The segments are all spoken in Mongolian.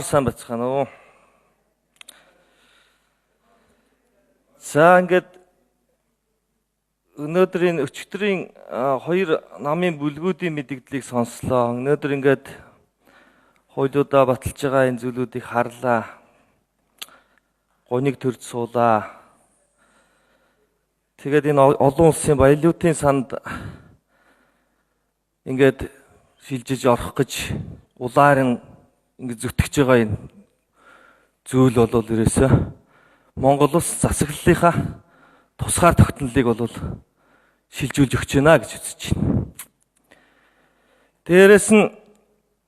Сайн бацгаана уу? За ингээд өнөөдрийн өчигдрийн хоёр намын бүлгүүдийн мэдэгдлийг сонслоо. Өнөөдөр ингээд хуулиудаа баталж байгаа энэ зүйлүүдийг харлаа. Гуниг төрж суулаа. Тэгээд энэ олон улсын валютын санд ингээд шилжиж орох гэж улаар нь ингээд зүтгэж байгаа энэ зүйл бол ерөөсөө Монгол улс засаглалынхаа тусгаар тогтнолыг бол шилжүүлж өгч байна гэж үзэж байна. Дээрээс нь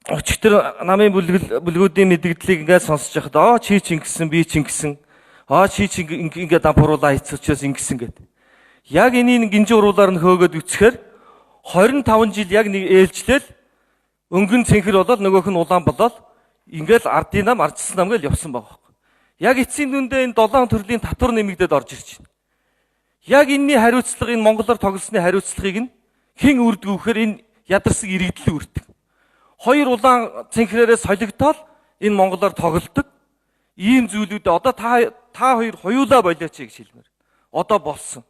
өчигдөр намын бүлгүүдийн мэдэгдлийг ингээд сонсож байхад чи ч ингэсэн, би ч ингэсэн, чи ч ингээд дампууруулаа хийц учраас ингэсэн гэд. Яг энийг гинжин уруулаар нь хөөгөөд үцхээр 25 жил яг нэг ээлжлэл өнгөн цэнхэр болоод нөгөөх нь улаан болоод ингээл ардын нам ардчсан нам гэж явсан байгаа байхгүй. Яг эцсийн дүндээ энэ 7 төрлийн татвар нэмэгдээд орж ирж байна. Яг энэний хариуцлага, энэ монголоор тоглосны хариуцлагыг нь хэн үрдэг вэ гэхээр энэ ядарсан иргэдэл үрдэг. Хоёр улаан цэнхрээрээ солигдоод энэ монголоор тоглодог. Ийм зүйлүүдээ одоо та хоёр хоёулаа болооч гэж хэлмээр. Одоо болсон.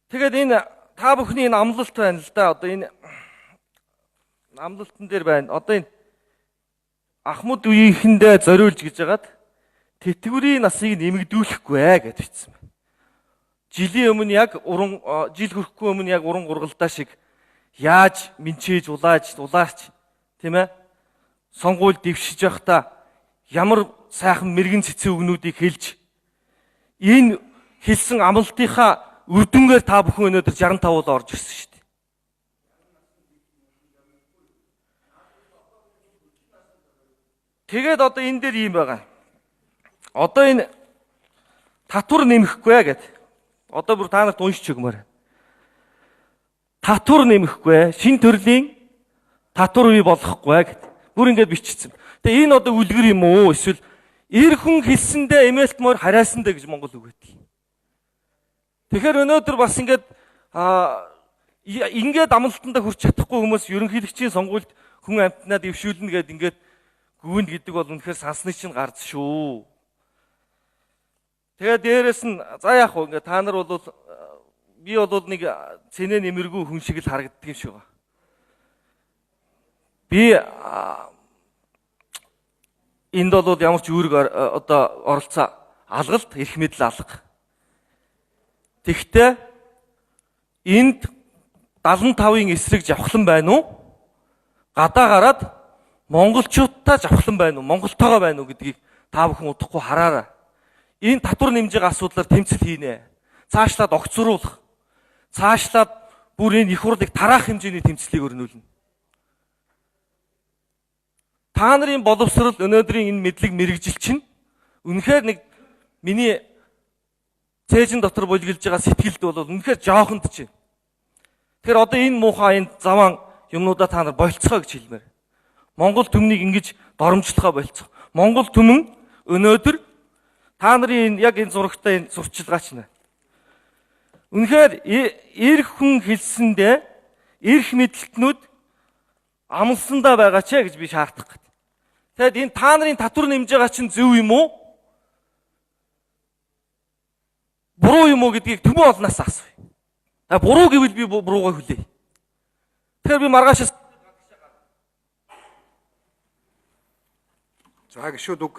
Тэгээд энэ та бүхний энэ амлалт байна л да. Одоо энэ амлалтан дээр байна. Одоо энэ Ахмад үеийнхэндээ зориулж гэж хагаад тэтгэврийн насыг нэмэгдүүлэхгүй гэж бичсэн байна. Жилийн өмнө яг уран жил хүрэхгүй өмнө яг уран гургалдаа шиг яаж минчээж улаарч тийм ээ сонгуул дэвшиж байхдаа ямар сайхан мэрэгэн цэцэн үгнүүдийг хэлж энэ хэлсэн амлалтынхаа үр дүнгээр та бүхэн өнөөдөр 65 бол орж ирсэн шүү дээ. Тэгээд одоо энэ дээр ийм байгаа. Одоо энэ татвар нэмэхгүй гэд. Одоо бүр та нарт уншиж өгмөр. Татвар нэмэхгүй, шин төрлийн татвар бий болохгүй гэд. Бүр ингэж бичсэн. Тэгээ энэ одоо үлгэр юм уу? Эсвэл эр хүн хэлсэндээ эмээлт морь хараасандаа гэж монгол үг байдаг. Тэгэхээр өнөөдөр бас ингээд ингээд амлалтандаа хүрч чадахгүй хүмүүс ерөнхийлөгчийн сонгуульд хүн амьтнаа дэвшүүлнэ гэд ингээд гүнд гэдэг бол үнэхээр сансны чинь гарц шүү. Тэгээд дээрэс нь за яах вэ? Ингээд та нар бол би бол нэг цэнэ нэмэргүй хүн шиг л харагддаг юм шиг байна. Би энд бол ямар ч үүрэг одоо оролцоо алгалт, эрх мэдэл алга. Тэгвэл энд 75-ын эсрэг жавхлан байна уу? Гадаа гараад монголчуудтай жавхлан байна уу? Монголтойгоо байна уу гэдгийг та бүхэн удахгүй хараарай. Энэ татвар нэмж байгаа асуудлаар тэмцэл хийнэ. Цаашлаад огцруулах. Цаашлаад бүр энэ их хурлыг тараах хэмжээний тэмцлийг өрнүүлнэ. Та нарын боловсрол өнөөдрийн энэ мэдлэг мэрэгжил чинь үнэхээр нэг миний цээжин дотор бүлгэлж байгаа сэтгэлд бол үнэхээр жоохонд чинь. Тэгэхээр одоо энэ муухай энэ заваан юмнуудаа та нар болцгоо гэж хэлмээр. Монгол түмнийг ингэж доромжлохоо болцгоо. Монгол түмэн өнөөдөр та нарын яг энэ зурагтай энэ сурчилгаач нэ. Үнэхээр эр хүн хэлсэндээ эрх мэдэлтнүүд амлсандаа байгаа ч гэж би шаардах гээд. Тэгэд энэ та нарын татвар нэмж байгаа чинь зөв юм уу? Буруу юм уу гэдгийг түмэн олноос асууя. А буруу гэвэл би буруугаа хүлээе. Тэгэхээр би маргааш За гişүүд үг